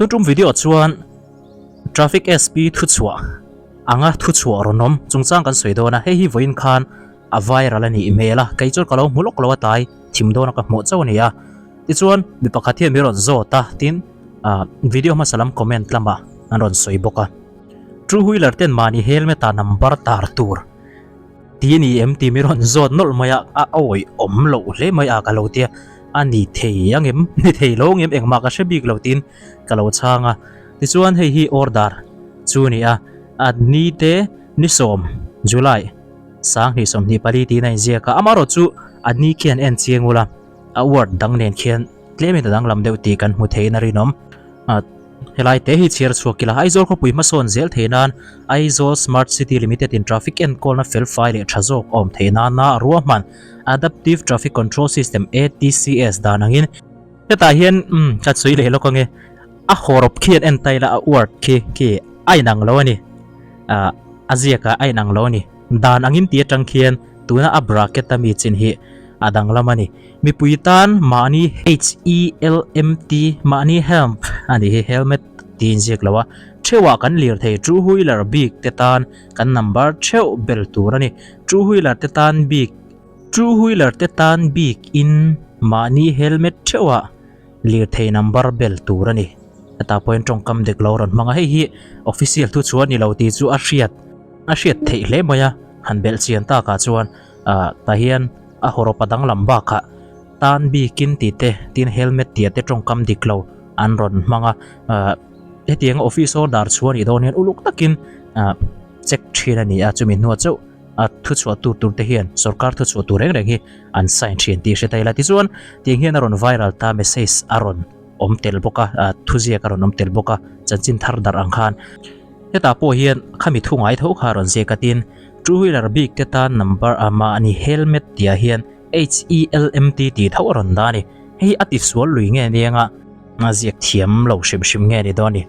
Tun tum video chuan Traffic SP thuchhuah anga thuchhuah rawn awm chungchang kan sawi dawn a, hei hi vawiin khan a viral a nih hmel a, kei chuan ka lo hmu lawk lo a tlai thim dawn a ka hmuh chauh a ni a. Tichuan mi pakhat hian min rawn zawt a, tin video hmasa lam comment lamah an rawn sawi bawk a. Two wheeler ten mahni helmet ah number tar tur Ti ni em tih mi rawn zawt nawlh mai a, a awih awm loh hle mai a ka lo tia, a ni thei ang em, ni thei lo ang em engmah ka hre bik lo tiin ka lo chhang a. Tichuan hei hi order chu a ni a, a ni te ni sawm July 2024 tiin a inziak a, amaherawh chu a ni khian en chiang ula a word dang nen khian tlemin a danglam deuh tih kan hmu theiin a rinawm. Helai te hi chhiar chhuak ila Aizawl khawpui hmasawn zel theih nan Aizawl Smart City Limited in traffic enkawlna felfai leh tha zawk a awm theih nana ruahman Adaptive Traffic Control System, ATCS, dan angin Hetah hian umm ka chhui leh lawk ange a hawrawp khi an en ta ila a word khi khi a inang lo a ni ah a ziak ah a inang lo a ni dan angin tih atang khian tuna a bracket a mi chin hi a danglam a ni. Mipui tan mahni HELMT, mahni helm a nih hi, helmet tiin ziak lo a, theuhah kan lirthei two wheeler bik te tan kan number theuh bel tur a ni. Two wheeler te tan bik, two wheeler te tan bik in mahni helmet theuhah lirthei number bel tur a ni. Hetah pawhin tawngkam dik lo rawn hmang a, hei hi official thu chu a ni lo tih chu a hriat a hriat theih hle mai a, han belh chian takah chuan ah tah hian A hawrawp a danglam bakah tan bikin tih te, tin helmet tih te tawngkam dik lo an rawn hmang a, ah hetiang office order chhuah a nih dawn hian uluk takin ah check thin a ni a, chumi hnuah chauh a thuchhuah tur tur te hian sorkar thuchhuah tur reng reng hi an sign thin tih hre ta ila. Tichuan tiang hian a rawn viral ta message a rawn awm tel bawk a, ah thuziak a rawn awm tel bawk a, chanchin thar darh ang khan. Hetah pawh hian khami thu ngai tho kha a rawn ziak a tin two wheeler bik te tan number a mahni helmet tih ah hian HELMT tih tho a rawn dah a ni. Hei hi a tisual lui nge nia nga a ziak thiam lo hrim hrim nge ni dawn a ni.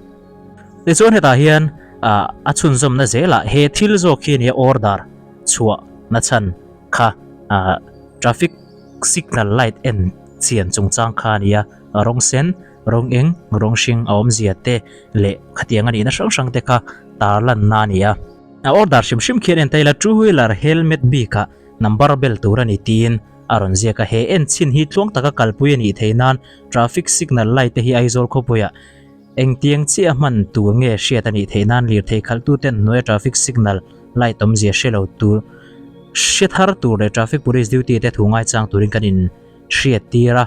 Tichuan hetah hian ah a chhunzawmna zelah he thil zawk hi nia order chhuah na chhan kha ah traffic signal light en chian chungchang kha a ni a rawng sen Rawng eng, rawng hring a awmzia te leh khatiang a nihna hrang hrang te kha tarlanna a ni a. A order hrim hrim khian en ta ila two wheeler helmet bikah number bel tur a ni tiin a rawn ziak a. He en chhin hi tluang taka kalpui a nih theih nan traffic signal light te hi Aizawl khawpuiah engtiang chiah hman tur nge hriat a nih theih nan lirthei khalhtuten hnuaia traffic signal light awmzia hre lo tur hre thar tur leh traffic police duty te thu ngaichang turin kan in hriat tir a.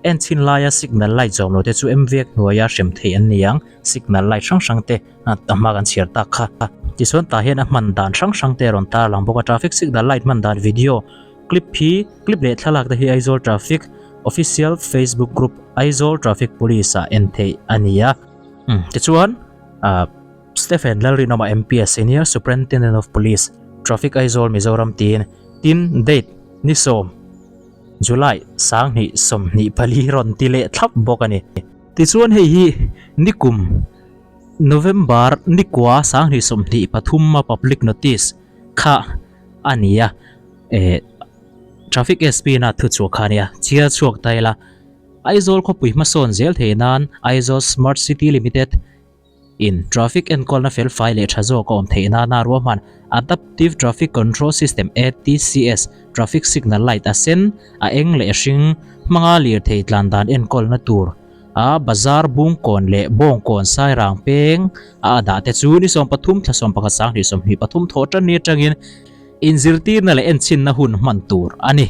En chhin laia signal light zawm lo te chu MVek hnuaia hrem theih an ni ang, signal light hrang hrang te a hma kan chhiar tak kha. Tichuan tah hian a hman dan hrang hrang te a rawn tar lang bawk a, traffic signal light hman dan video clip hi clip leh thlalak te hi Aizawl Traffic Official Facebook Group Aizawl Traffic Police ah en theih a ni a. Tichuan ah Stephen Lalrinawma MP a Senior Superintendent of Police, Traffic Aizawl Mizoram tiin tin date ni sawm. July 2024 rawn ti leh thlap bawk a ni. Tichuan hei hi nikum November nikua 2023 a public notice kha a ni a, eh Traffic SP na thuchhuah kha a nia, chhiar chhuak ta ila Aizawl khawpui hmasawn zel theih nan Aizawl Smart City Limited In traffic enkawlna felfai leh tha zawk a awm theih nana ruahman Adaptive Traffic Control System, ATCS, traffic signal light a sen, a eng leh a hring hmanga lirthei tlan dan enkawlna tur a bazar Bungkawn leh Bawngkawn Sairang peng a a dah te chu ni 13 thla 11 2023 thawh tan ni atangin inzirtirna leh enchhinna hun hman tur a ni.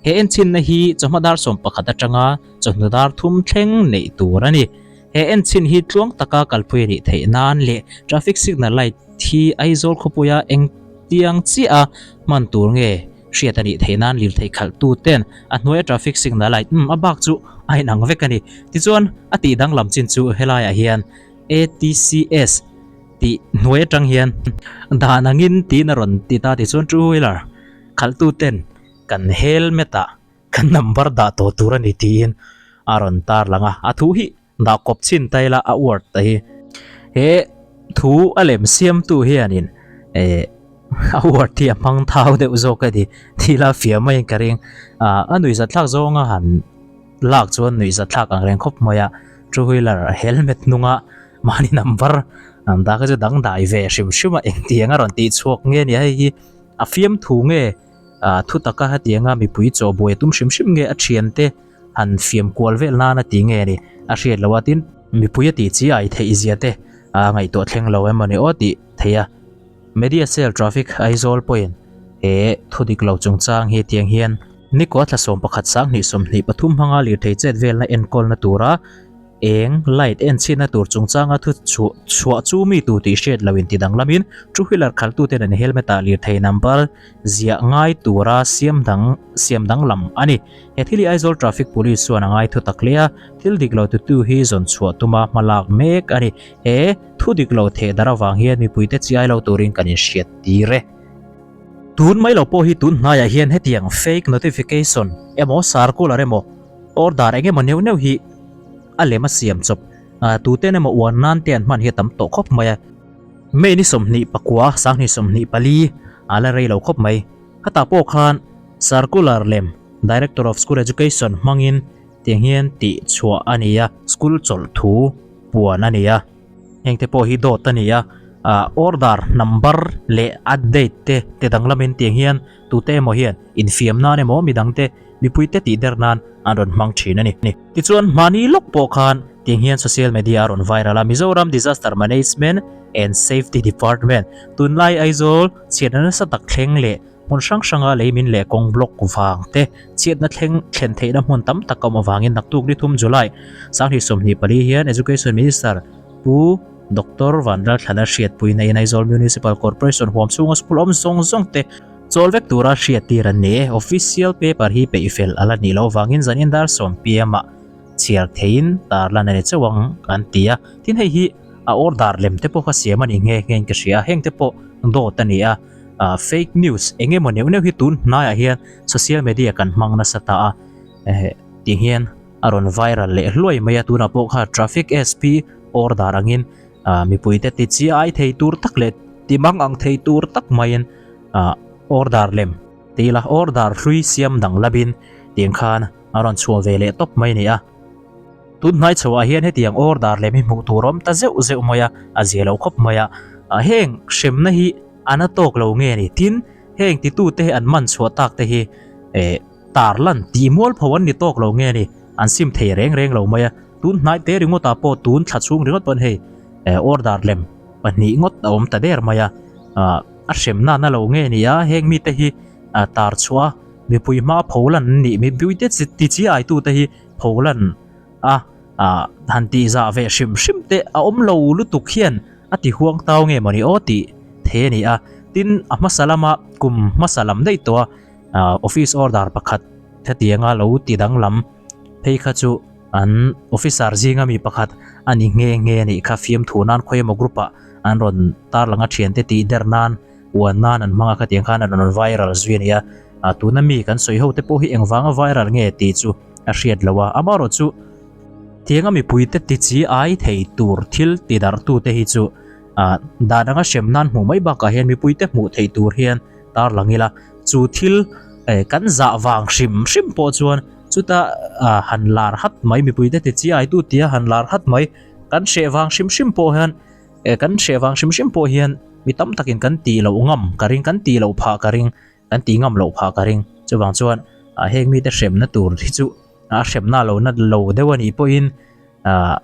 He enchhinna hi chawhma dar 11 atanga chawhnu dar thum thleng neih tur a ni. He enchhin hi tluang taka kalpui a nih theih nan leh traffic signal light hi Aizawl khawpuia engtiang chiah a hman tur nge hriat a nih theih nan lirthei khalhtu ten a hnuaia traffic signal light umm a bak chu a inang vek a ni. Tichuan a tih danglam chin chu helaiah hian ATCS tih hnuai atang hian dan angin tiin a rawn ti ta tichuan two wheeler khalhtu ten kan helmet ah Kan number dah tawh tur a ni tiin a rawn tar lang a, a thu hi dah kawp chhin ta ila a word te hi he thu a lem siamtu hianin eh a word hi a hmang thau deuh zawk a ni thil a fiah maiin ka ring ah a nuihzat thlak zawnga han lak chuan nuihzat thlak ang reng khawp mai a. Two wheeler helmet hnunga mahni number an dah kha chu dangdai ve hrim hrim a engtiang a rawn tih chhuak nge nia hei hi a fiamthu nge ah thu taka hetianga mipui chaw buai a tum hrim hrim nge a thiante han fiam kual vel nan a ti nge ni a hriat loh a tin mipui a tih chi ai theih zia te a ngaihtuah thleng lo emaw ni aw tih theih a. Media Cell Traffic Aizawl pawhin he thu dik lo chungchang hi tiang hian Nikaw thla 11 2023 hmanga lirthei chet velna enkawlna tura eng, light, en chhinna tur chungchanga thu chhuah chu mi tu tih hriat loin ti danglamin two wheeler khaltuten an helmet ah lirthei number ziah ngai tura siam dang siam danglam a ni. He thil hi Aizawl Traffic Police chuan a ngai thu tak hle a, thil dik lo tutu hi zawn chhuah tuma hmalak mek a ni. He Thu dik lo theh dar avang hian mipuite chiai lo turin kan inhriat tir e. Tun mai lo pawh hi tun hnaiah hian hetiang fake notification emaw circular emaw order eng emaw neuh neuh hi a lem a siam chawp tuten emaw uan nan te an hman hi a tam tawh khawp mai a. May ni 24 2024 a la rei lo khawp mai. Khatah pawh khan circular lem Director of School Education hmangin Tiang hian tih chhuah a ni a, school chawlh thu puan a ni a, hengte pawh hi dawt a ni a, ah order number leh a date te te danglamin tiang hian tute emaw hian infiam nan emaw midangte mipuite tih der nan an rawn hmang thin a ni. Tichuan hmani lawk pawh khan tiang hian social media a rawn viral a, Mizoram Disaster Management and Safety Department tunlai Aizawl chhiatna nasa tak thleng leh Hmun hrang hranga lei min leh kawng block vang te, chhiatna thleng thlen theihna hmun tam tak a awm avangin naktuk ni thum July 2024 hian Education Minister Pu Doctor Vanlalthlana hriatpuina in Aizawl Municipal Corporation huam chhunga school awm zawng zawng te chawl vek tura hriattir an ni e. Official paper hi peih fel a la nih loh avangin zanin dar sawm pm ah chhiar theiin tarlan a ni chauh ang an ti a. Tin hei hi a order lem te pawh kha siam a ni nghe nghe in ka hria a, heng te pawh dawt a ni a. ah fake news eng emaw neuh neuh hi tun hnaiah hian social media kan hmang nasa ta a eh tih hian a rawn viral leh hluai mai a tunah pawh kha traffic SP order angin ah mipui te ti chiai thei tur tak leh ti mang ang thei tur tak maiin ah order lem ti ila order hlui siam dang labin tiang khan a rawn chhuah ve leh tawp mai a ni a. Tun hnai chhoah hian hetiang order lem hi hmuh tur a awm ta zeuh zeuh mai a, a zia lo khawp mai a. Heng hremna hi a na tawk lo nge ni? Tin, heng titute hi an man chhuah tak te hi eh tarlan tih mualpho an ni tawk lo nge ni? An sim thei reng reng lo mai a. Tun hnai te ringawtah pawh tun thla chhung ringawt pawn hei eh order lem pahnih ngawt a awm ta der mai a. A hremna na lo nge ni a, heng mite hi tar chhuah a mipui hmaa pholan an nih, mipuite ti chiaitute hi pholan a ah han tih zah ve hrim hrim te a awm lo lutuk hian a ti huang tau nge mawni aw tih thei a ni a. Tin, a hmasa lama kum hmasa lam daih tawh a ah office order pakhat hetianga lo ti danglam phei kha chu an officer zinga mi pakhat a ni nghe nghe a nih kha fiamthu nan khawi emaw group ah an rawn tarlang a thiante tih der nan uan nan an hmang a khatiang khan an rawn viral zui a ni a. Ah tuna mi kan sawi ho te pawh hi engvanga viral nge tih chu a hriat loh a, amaherawh chu tianga mipuite ti chi ai thei tur thil ti darh tu te hi chu ah dan anga hrem nan hmuh mai bakah hian mipuite hmuh theih tur hian tarlang ila chu thil eh kan zah vang hrim hrim pawh chuan chuta ah han lar hat mai mipuite ti chi ai tu tia han lar hat mai kan hreh vang hrim hrim pawh hian eh kan hreh vang hrim hrim pawh hian mi tam takin kan tih loh ngam ka ring kan tih loh phah ka ring. Kan tih ngam loh phah ka ring. Chuvang chuan ah heng mite hremna tur hi chu a hremna lo na lo deuh a nih pawhin ah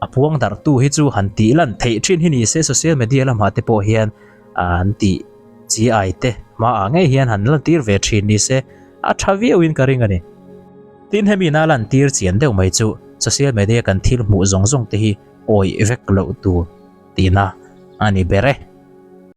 a puang darhtu hi chu han tih lan theih thin hi ni se social media lamah te pawh hian ah an tih chi ai te hmaah ngei hian han lan tir ve thin ni se a tha viauin ka ring a ni. Tin hemi na lan tir chian deuh mai chu social media kan thil hmuh zawng zawng te hi awih vek loh tur tihna a ni ber e.